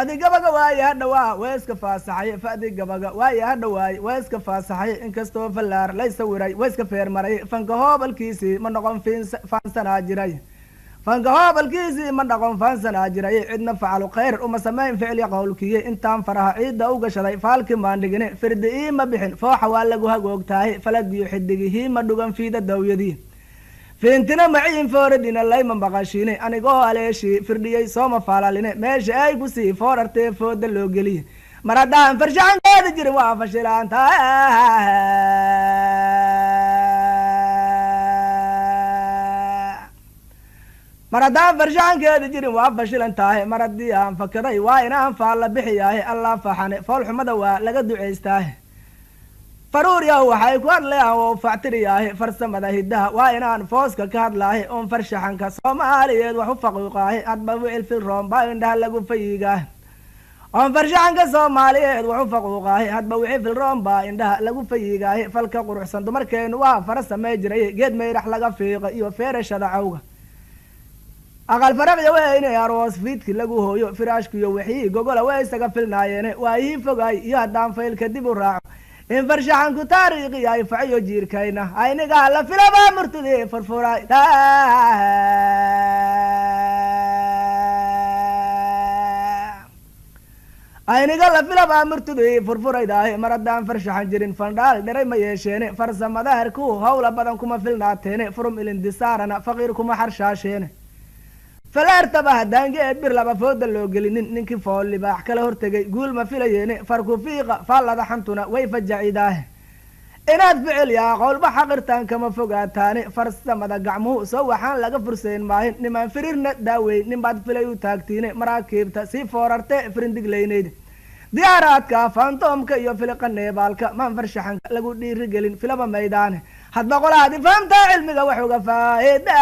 Fa'di gabaga waaye hadhawaa waa iska faasaxay, fa'di gabaga waaye hadhawaay waa iska faasaxay. Inkastoo fallaar lay sawiray waa iska feermaray. Fanka hoobalkiisii ma noqon faansanaa jiray, fanka hoobalkiisii ma dhaqon faansanaa jiray. Cidna facalu khayr uma samayn ficilya qowlkiye. Intaan faraha ciidda u gashaday faalki maan dhigine, firdi iima bixin fooxa waa lagu hagoogtaaye. Falagiyo xidigihii ma dhugan fiida dawyadii, fiintina maciin fooradina layma maqashiine. Anigoo aleeshii firdhiyey sooma faalaline, meesha ay ku sii foorartee fooda loo geliye. Mar haddaan farshaxankeeda jirin waa fashilaanta. Mar haddaan farshaxankeeda jirin waa fashilan tahay. Mar haddii aan fakaday waa inaan faalla bixiyaahe. Allah faxane foolxumada waa laga ducaystaahe. Faruuryahu waxay ku hadlayaan oo factiriyaahe. Farsamada hiddaha waa inaan fooska ka hadlaahe, oon farshaxanka Soomaaliyeed wax u faquuqaahe. Hadba wicil filroon baa indhaha lagu fayiigaahe, oon farshaxanka Soomaaliyeed wax u faquuqaahe. Hadba wixi filroon baa indhaha lagu fayiigaahe. Falka quruxsan dumarkeenu waa fara samey jiray, geed mayrax laga fiiqa iyo feerashada cawga. Aqal faraqya weyne aroos fiidki lagu hooyo, firaashkiyo wixii gogola way isaga filnaayeene. Waa ii fogaay iyo haddaan faylka dib u raaco in farshaxanku taariikhi ay faciyo jiirkayna, aynigaa la filaba murtidii furfuray. Ayniga la filabaa murtidii furfuraydaahe. Mar haddaan farshaxan jirin fandhaal dhiray ma yeesheene, farsamada herku hawla badan kuma filnaateene, furum ilindisaarana faqiir kuma xarshaasheene. Falaartaba haddaan geed bir laba fooda loo gelinin, ninkii fool libaax kala hortegay guul ma filayeene. Farku fiiqa faallada xantuna way fajacidaahe, inaad ficil yaa qowlba xaqirtaan kama fogaataane. Farsamada gacmuhu soo waxaan laga fursayn maahin, nimaan firirna daaweyn ninbaad filay u taagtiine. Maraakiibta sii foorarte firindiglaynayd, diyaaraadka fantoomka iyo filiqa neebaalka, maan farshaxanka lagu dhiirigelin filaba maydaane. Hadba qolaadi fahamtaa cilmiga wax uga faa'ida.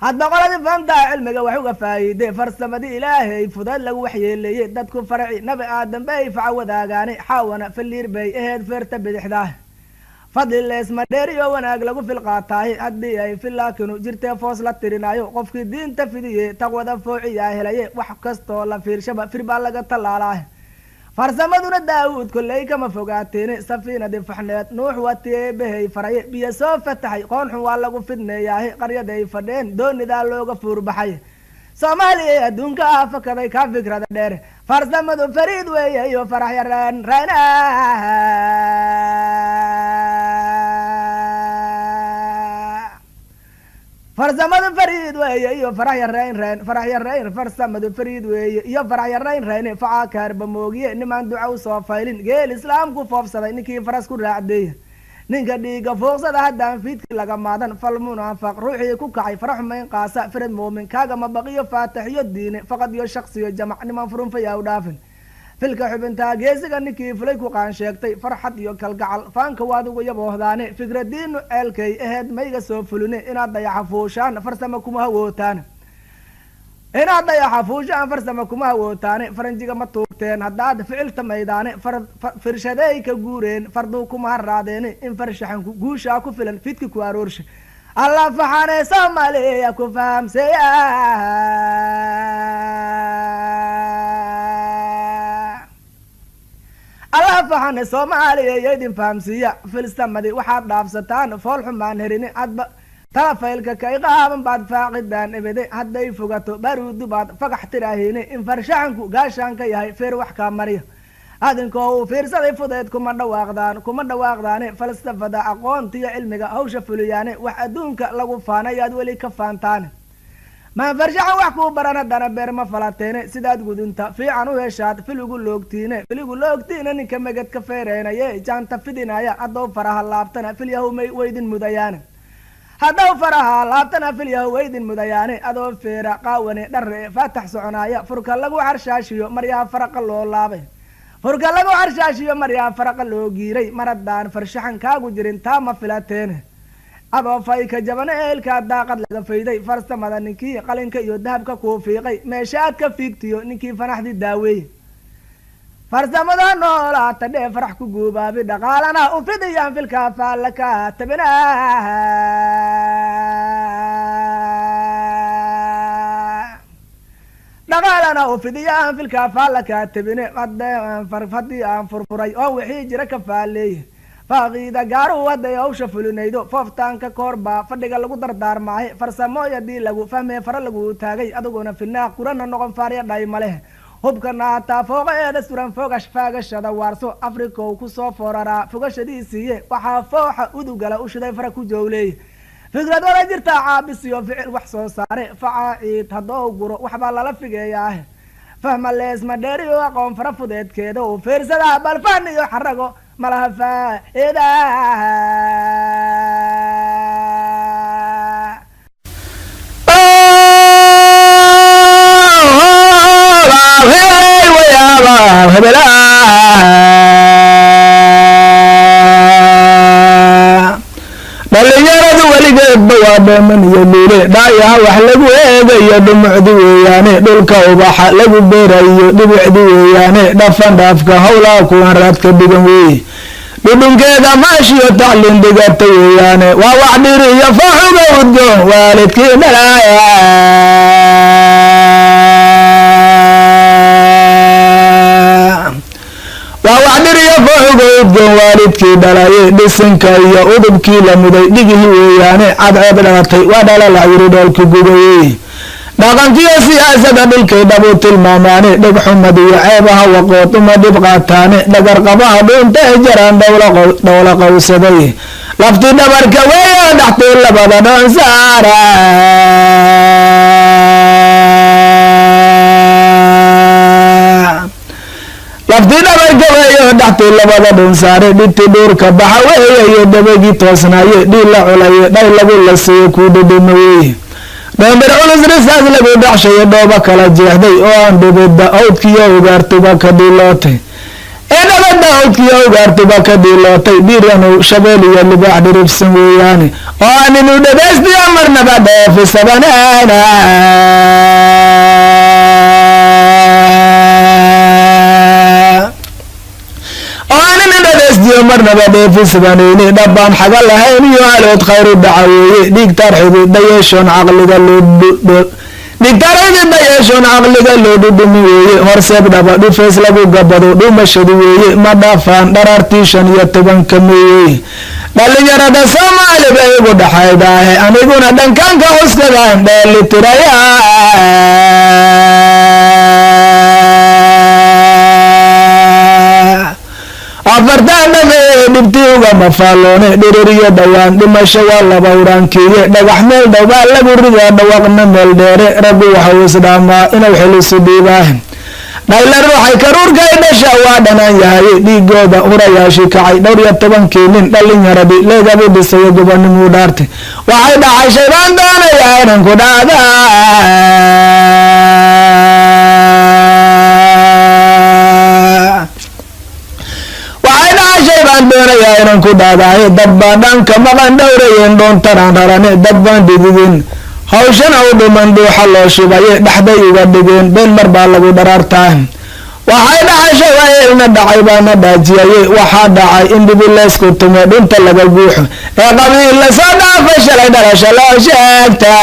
Hadba qoladii fahamtaa cilmiga wax uga faa'iide. Farsamadii Ilaahay fudayd lagu waxyeeleeyey, dadku farci Nabi Aadam bay faca wadaagaane. Xaawana faliir bay aheyd feerta bidixdaa, fadli leesma dheer iyo wanaag lagu filqaataaye. Haddii ay filaakinu jirtee foos la tirinaayo, qofkii diinta fidiye taqwada foociyaa helaye. Wax kastoo la fiirshaba fir baa laga tallaalaahe. Farsamaduna Daawuud kolley kama fogaateene. Safiinadii faxneed Nuux watieebahey faraye, biyo soo fataxay qoonxun waa lagu fidneeyaahe. Qaryaday fadheen doonidaa looga fuurbaxay. Soomaaliya adduunka ah fakaday ka fikrada dheer, farsamadu fariid weeye iyo farax yareen reena. Farsamadu fariid weeye iyo farax yarayn reen, farax yarayn. Farsamadu fariid weeye iyo farax yarayn reene. Facaa kaarba moogiye nimaan duca usoo faylin, geel islaamku foofsaday ninkii faras ku raacdeey. Ninka dhiiga fuuqsada haddaan fiidki laga maadan, fal munaafaq ruuxii ku kacay faraxumayn qaasa. Firid muumin kaagama baqiyo faataxiyo diine, faqad iyo shaksiyo jamac niman furunfayaa u dhaafin. Filka xubintaa geesiga ninkii fulay ku qaan sheegtay, farxad iyo kalgacal faanka waad ugu yaboohdaane. Fikradiinu ceelkay aheyd mayga soo fuline, inaad dayaxa fuushaan farsama kuma hawootaan, inaad dayaxa fuushaan farsama kuma hawootaane. Faranjiga ma tuugteen haddaad ficilta maydaane, firshaday ka guureen farduu kuma haraadeene. In farshaxanku guushaa ku filan fidki ku aroorsha, Allah faxane Soomaaliya ku fahamseeya. Allah faxane Soomaaliya iyo idin fahamsiiya. Filsamadii waxaad dhaafsataan fool xumaan herine, hadba talafaylka kay qaaban baad faaqidaan ebede. Hadday fogato baruudu baad fagax tiraahine, in farshaxanku gaashaan ka yahay feer wax kaa mariya. Adinkoo uu fiirsaday fudeed kuma dhawaaqdaan, kuma dhawaaqdaane. Falsafada aqoontiyo cilmiga hawsha fuliyaane, wax adduunka lagu faanayaad weli ka faantaane. Maan farshaxan wax kuu baran haddana beer ma falateene, sidaad gudunta fiican u heshaad filigu loogtiine, filigu loogtiine. Ninka meged ka feereenaye jaanta fidinaya, haddow faraha laabtana filyahu may weydin mudayaane, haddaw faraha laabtana filyahu weydin mudayaane. Adoo feera qaawane dharre faatax soconaaya, furka lagu xarshaashiyo maryaha faraqa loo laabay, furka lagu xarshaashiyo maryaha faraqa loo giiray. Mar haddaan farshaxan kaagu jirin taa ma filateene, adoo fayka jabana eelkaa daaqad laga fayday. Farsamada ninkii qalinka iyo dahabka kuu fiiqay, meesha aad ka fiigtiyo ninkii fanaxdii daaweeye. Farsamada noolaata dhee farax ku guubaabi, dhaqaalana u fidiyaan filkaa faalla ka tabina. Farana u fidiyaan filkaa faalla kaa tebine, haddii aan furfuray oo wixii jira ka faaleey, faaqiida gaaruhu hadday hawsha fulinaydo, fooftaanka koorbaa fadhiga lagu dardaarmaahe. Farsamooy haddii lagu fahmee fara lagu taagay, adiguna finaaq kurana noqon faarya dhay maleh. Hubka naataa fooqa eeda suran fogash faagashada waarso, Afrikow kusoo fooraraa fogashadiisiiye. Waxaa fooxa udugala u shiday fara ku jowleey, fikrad wada jirtaa caabisiyo ficil wax soo saare. Facaaciid haddou guro waxbaa lala figeeyaah, fahma leesma dheeriyo aqoon fara fudeedkeeda u fiirsadaa, balfan iyo xarago malaha faa-ida. Dhalinyaradu weligeedba waa dheeman iyo luule, dhaayaha wax lagu eegayo dhumucdi weeyaane, dhulka ubaxa lagu beerayo dhibicdi weeyaane, dhafan dhaafka howlaa kuwan raadka dhigan weeye, dhudhunkeeda maashiyo tacliin dhigata weeyaane, waa wax dhiri iyo faaxuga udgoon waalidkii dhalaaya. Waa wax dhiriyo fooxuga udgoon waalidkii dhalaye, dhisinka iyo udubkii la muday dhigihii weeyaane, cadceed dhalatay waa dhalalac yiri dhoolki gubaweye, dhaqankiyo siyaasada dhulkay dhabu tilmaamaane, dheg xumad iyo ceebaha waqood uma dhib qaataane, dhagarqabaha dhuunta e jaraan dhowla qowsaday, lafti dhabarka weeyo dhaxtuu labada dhoon saara. Lafti dhabarka weeyo dhaxtuu labada dhun saare, dhibti dhuurka baxa weeye iyo dabagii toosnaaye, dhiil la culaye dhay lagu lasiyo kuu dhudhuma weeye, dhoomir culus risaas lagu dhaxshayo, dhooba kala jeexday oo aan dhibida awdkiyo ugaartuba ka dhiilootay, ee dhabada awdkiyo ugaartuba ka dhiilootay, dhiiranu shabeel iyo libaax dhiribsan weeyaane, oo aan inu dhagaystiyo marnaba dheefisabanaana. Oo aan inu dhagaystiyo marnaba dheefisbanayni, dhabbaan xaga lahayn iyo alood khayr u dhaca weeye, dhiigtaar xidida yeeshoon caqliga loo dhigtaar xidida yeeshoon caqliga loo dhudhumi weeye, horseeb dhaba dhufeys lagu gabado dhumashadu weeye, ma dhaafaan dharaartii 15-ka meeye. Dhalinyarada Soomaali bay igu dhaxaydaahe, aniguna dhankanka cuskadan dheeli tiraya. Afartaan dhafee dhibti ugama faalloone, dhiririyo dhowaan dhimasho waa laba uraankiiye, dhagax meel dhow baa lagu ridaa dhawaqna meel dheere, raggu waxau isdhaamaa inuu xilisu dhiibaah. Dhayla ruuxay karuurkay dhasha waa dhanaan yahay, dhiigooda hurayaashii kacay dhowr iyo tobankii nin, dhalinyaradii leegabu dhisayo gobonimuu dhaartay, waxay dhaxashay baan doonayaa inan ku dhacda. Waxay dhaxashay baan doonayaa inan ku dhaadaaye, dad baan dhanka maqan dhowrayeen dhoontanaan rarane, dad baan dhididin hawshana u dhiman dhuuxa loo shubaye, dhexday uga dhigeen been mar baa lagu dharaartaa. Waxay dhaxashay waayeelna dhacay baana dhaajiyaye, waxaa dhacay in dhibi laysku tumo dhunta laga guuxo, ee qabiil lasoo dhaafay shalay dhalasha loo sheegta.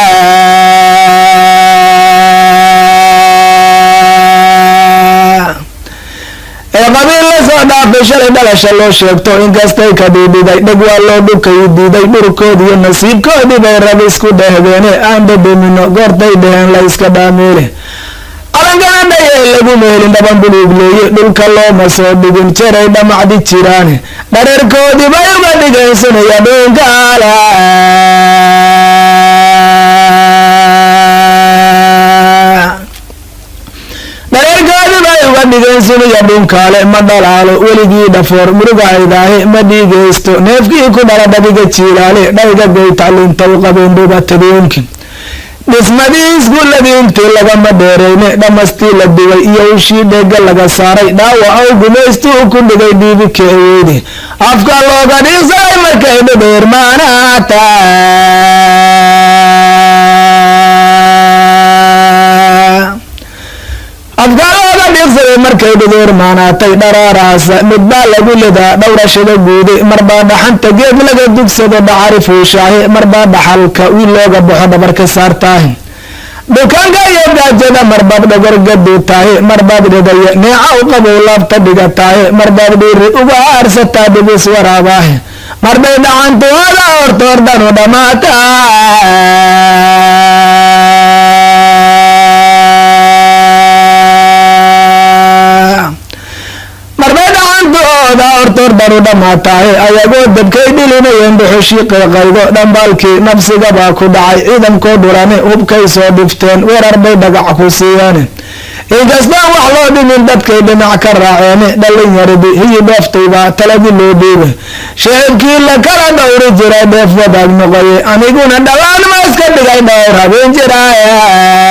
Ee qabiil lasoo dhaafay shalay dhalasha loo sheegto, inkastay ka dhiidhiday dheg waa loo dhukay diiday, dhurkood iyo nasiibkoodii bay rag isku dhehdeene, aan dhedhemino goortay dheheen la iska dhaameele, calankana dhayee laguma helin dhaban buluug leeye, dhulka looma soo dhigin jeray dhamacdi jiraane, dhareerkoodii bay uga dhigaysanaya dhuunkaala. Dhareerkoodii bay uga dhigeen suniya dhunkaale, ma dhalaalo weligii dhafoor murugaydaahe, ma dhiigaysto neefkii ku dhala dhabiga jiilaale, dhayga goy tacliinta u qabeen dhubatadoonkii, dhismadii iskuuladii intii lagama dheereyne, dhamastii la duway iyo ushii dheega laga saaray, dhaawac ow gumaystuu ku dhigay dhiibi kaeweyde, afka looga dhiiqsaday markay dhedheer maanaata. Afka looga dhiiqsaday markay dhedheer maanaatay, dharaaraasa mid baa lagu lidaa dhowrashada guude, marbaa dhaxanta geed laga dugsado dhacari fuushaahe, marbaa dhaxalka wiil looga baxo dhabarka saartaahe. Dukaanka iyo gaajada marbaad dhogorgadu tahay, marbaad dhidaya neeca u qabow laabta dhigataahe, marbaad dhiiri uga aarsataa dhibis waraabaahe, marbay dhacantuada hortoordanu dhammaata. Marbay dhacantooda hortoordanu dhammaataahe, ayagoo dabkay dhilinayeen dhuxushii qeyqaydo, dhambaalkii nabsigabaa ku dhacay ciidankoo dhurane, hubkay soo dhifteen weerar bay dhagac ku siiyeen, inkastaan wax loo dhimin dadkay dhinac ka raaceene, dhallinyaradi hiyi dheeftaybaa taladii loo dhiibay, shicibkii la kala dhowri jiray dheef wadaag noqoye, aniguna dhallaan ma iska dhigay dhowr habeen jiraay.